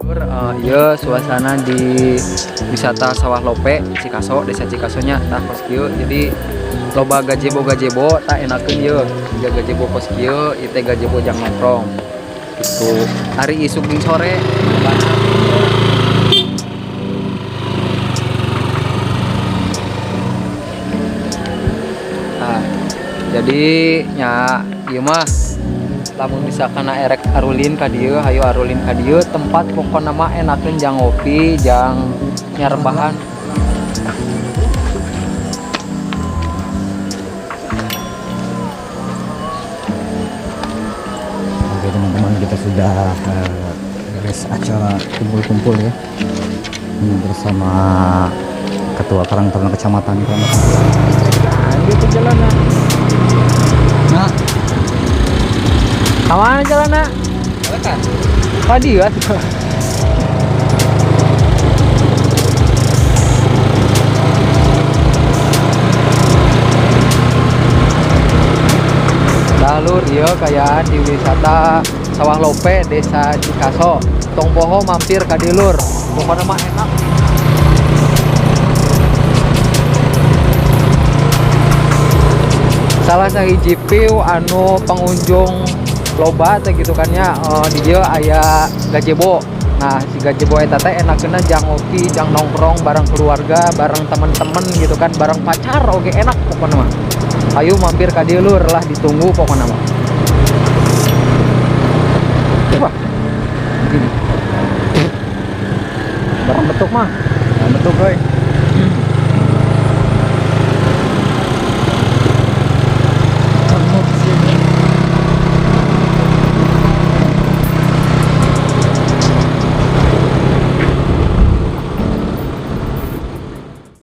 Lur, ieu suasana di wisata Sawah Lope Cikaso, Desa Cikasonya, tah kos kieu. Jadi loba gazebo-gazebo, tah enakeun ieu. Jiga gazebo kos kieu, ieu teh gazebo jang nongkrong. Gitu. Hari isuk jeung sore lobana. Nah, jadi nya ieu mah lamun misalkan erek arulin ka dieu, hayu arulin ka dieu, tempat pokona mah enakeun jang ngopi, jang nyarebahan. Oke teman-teman, kita sudah beres acara kumpul-kumpul ya. Ini bersama Ketua Karang Taruna Kecamatan Kramat. Gitu jalanna. Nah, Kamana jalanna? Tadi kan. Lur, ieu kayaan di wisata Sawah Lope Desa Cikaso. Tong poho mampir ka dieu lur. Pokona mah enak. Salah sahiji view anu pengunjung loba teh gitu kan ya, di dieu aya gazebo. Nah, si gazebo eta teh enakeunna jang ngopi, jang nongkrong bareng keluarga, bareng temen-temen gitu kan, bareng pacar oge enak pokona mah. Ayo mampir ka dieu lur lah, ditunggu pokona mah. Wah. Gini. Barang betuk mah. Barang betuk euy.